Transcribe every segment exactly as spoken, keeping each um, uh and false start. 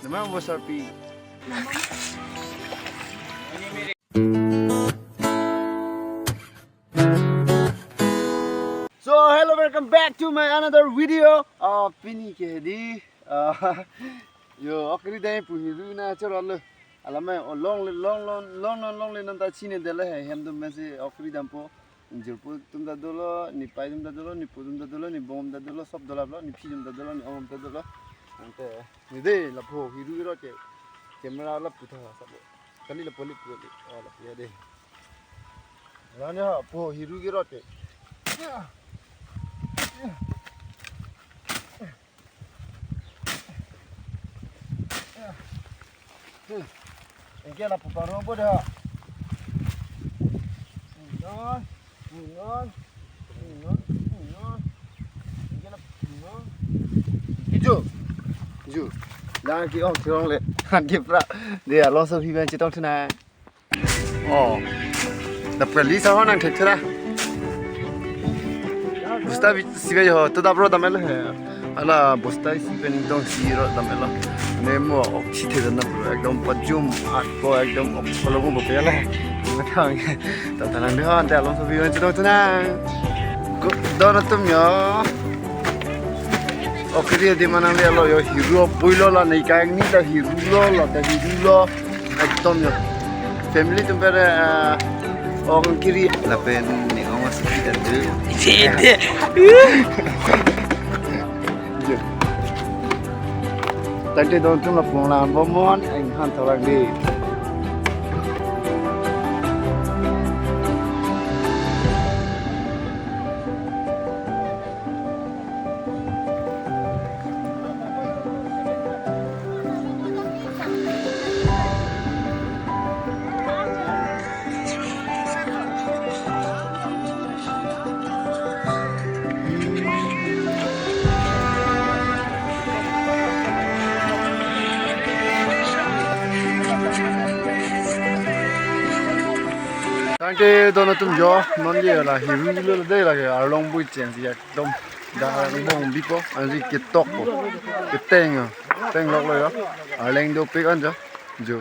Namang bosarpi. So hello, welcome back to my another video. Uh, pini ke di, uh, yo, okri dai pu hiru na chorolo. Alamai, oh, longle, long, long, long, long, longle nang ta chinine dele he, hem dum mesi okri dampo. Jirpo atum ta dolo, nepei atum ta dolo, nepo atum ta dolo, nebong atum ta dolo, sob dolaplo, nephi atum ta dolo, ne-ong atum ta dolo. Ante, ne de, lapu hiru kerot ke. Camera lapu tha, sabo. Kali lapu, lapu, lapu. Oh, lapu ya de. Lapu ya, pu hiru kerot ke. Ya. Ya. Hmm. Anke lapu paro bo dah. Ingon, ingon, ingon, ingon. Anke lapu ingon. Ju. Ju. Dah ki ong thurong le. Han ki pra. Dia lo so hi ban chetong thunang. Oh. Dak peli sa ho nang thek thera. Bosta bi sibe ho to dap ro dam el he. Ala bosta isi pen dong si ro dam el. Ne mo ok si the na pura ekdom pajum at ko ekdom ok kolo bo pe la. Matang. Ta ta nang de han ta lo so bi wan chedong thunang. Ko don atum yo. Okri di manang le lo yo hiru puilo la nei kang ni ta hiru lo la ta hiru lo. Ekdom yo. Family atum pere, ah, ong kiri. Lapen ne ong mas kita tu. Sede. Tangte don atum lapu nang bomon, eng han thorang di. Tangte don atum yo, non ye la hiru lo de la ke arlong bui chen si ekdom da bong bipo, ansi ketok po, keteng, teng lok lo yo, arleng dopik an jo, jo.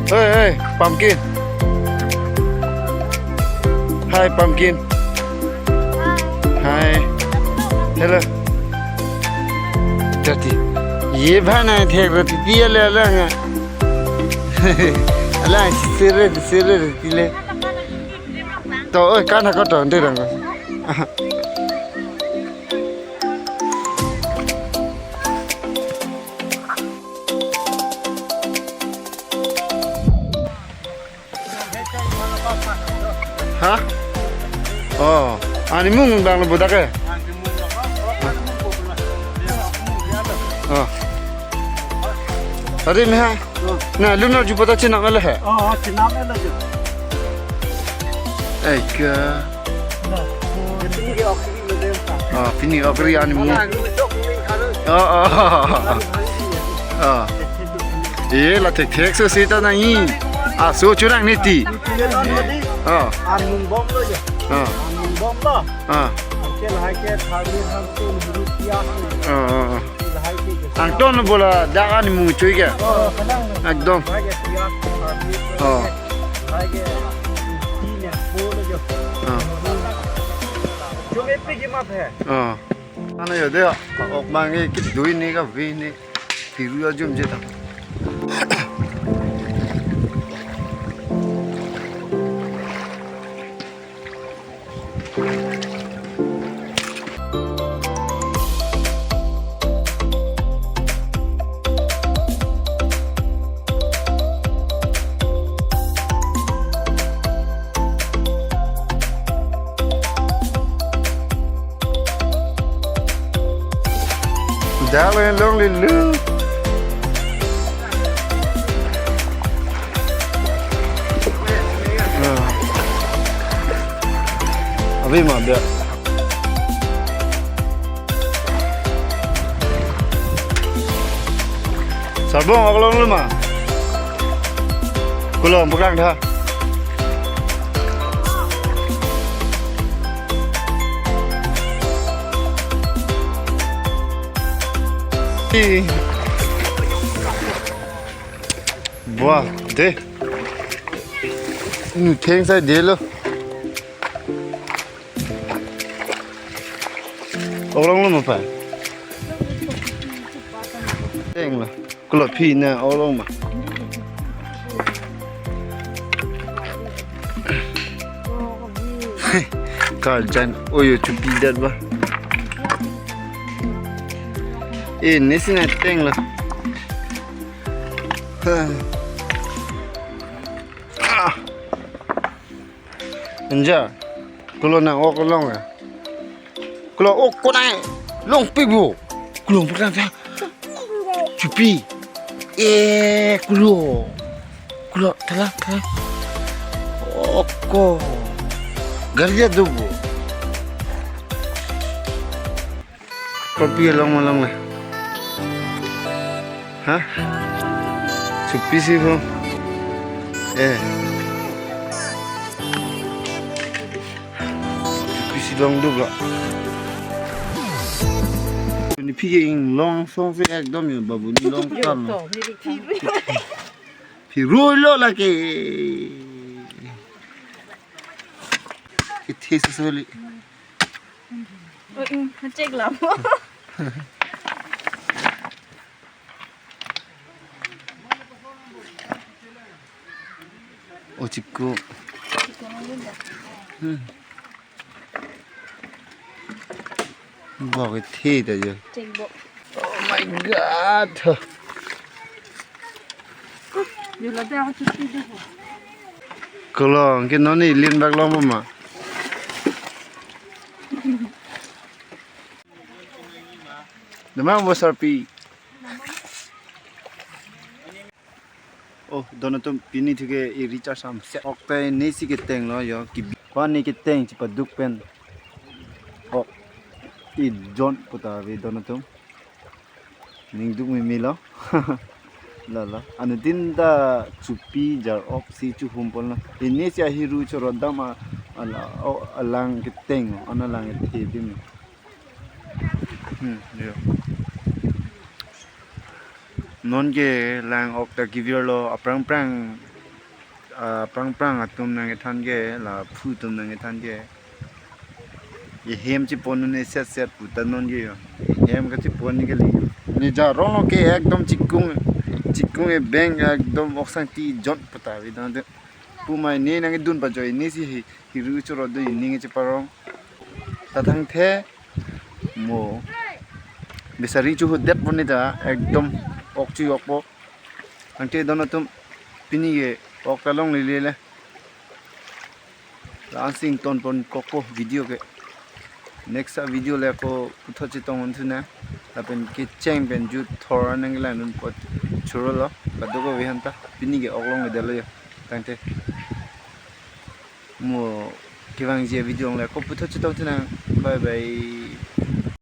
Hey, hey, pumpkin. Hi, pumpkin. Hi. Hello. Tati. Ye bhana thek roti pi ale ala nga. Ala sire sire roti le. To, oi, kan ha ko to, ndai rang. Ha? Oh, ani mung bang lo budak eh? Oh. Tadi meh ha? Oh. Na, lunar jupa ta chenam le he. Oh, chenam le jo. Eka. Na, oh, ini dia okri le dem ta. Ah, pini okri an imu. Ah, ini jok ini harus. Ah, ah. Ah. Eh, la thekthek so sita nangji. Ah, so churang niti. Ini dia non tadi. Ah. An mungbom lo jo. Ah. An mungbom lo. Ah. Oke, lahai ke thari thang tu rupiah. Ah, ah, ah. Angton bola dak an mungchui ke. Oh, kadang. Ekdom. Oh. Oh. Ano yo de, ok mang ke kidui ni ka vi ni. Piru ajum je ta. Dak le longlelo. Ah. Abi ma dia. Sarbong, ok longlo ma. Kolom, pegang dah. Ih. Buah, deh. Nu theng sai deh lo. Ok longlo ma pa. Teng lo. Kolom phi na ok long ma. Karjan oyo chupi dat ba. Eh, nesi na teng lo. Ah. Anja, kolom nang ok long ya. Kolom ok konai longpik bo. Kolom putang ta. Chupi. Eh, kolom. Kolom tala tala. Ok ko. Gari ya do bo. Kopi along malong le. Ha? Chupi si bo. Eh. Chupi si long duk lo. Ni phi ke inglong song si ekdom yo babu ni long kam. Phi rui lo lake. Ithi susuli. Oh, ngecek lah. Oh, chiko. Hmm. Bok ithi ta jo. Cek bok. Oh my God. Yo la da chuti de ho. Kolom ke non ni lin bak long ma. Nama bo sarpi. Oh, don atum pini thu ke i recharge am set. Ok ta nesi keteng lo yo. Ki pa ne keteng chipaduk pen. Ok. I jon puta ave don atum. Ning duk mimi lo. La la. Anuttin ta chupi jar ok si chuhum pon lo. Nesi ahiru choro dam a, ala, o, alang keteng, ana lang kethe dim. Hmm, yo. Non ke lang ok ta kevir lo, aphrang phrang, ah, aphrang phrang atum nang kethan ke, la phu atum nang kethan ke. Ye hem chepon un-e set set puta non ke yo. Hem kachepon ni kali. Ne ja rong lo ke ekdom chikung, chikung e beng ekdom oksang ti jon puta ave dam de. Pu mai ne nang dun pajoi nesi hi, hiru choro dun ning cheparong. Ta thangthe mo. Bisari chuhu det pon ni ta ekdom ok chu ok po. Thangthe don atum pini ke ok ta longlele le. La-an si ington pon kok po video ke. Next a video le ako puthot chetong un thu na. Lapen kecheng pen ju thor nang kelang dun pot. Choro lo, kadokave aphan ta, pini ke ok longledetlo yo, tangte. Mo kevangji video along le, ako puthot chetong thenang, bye bye.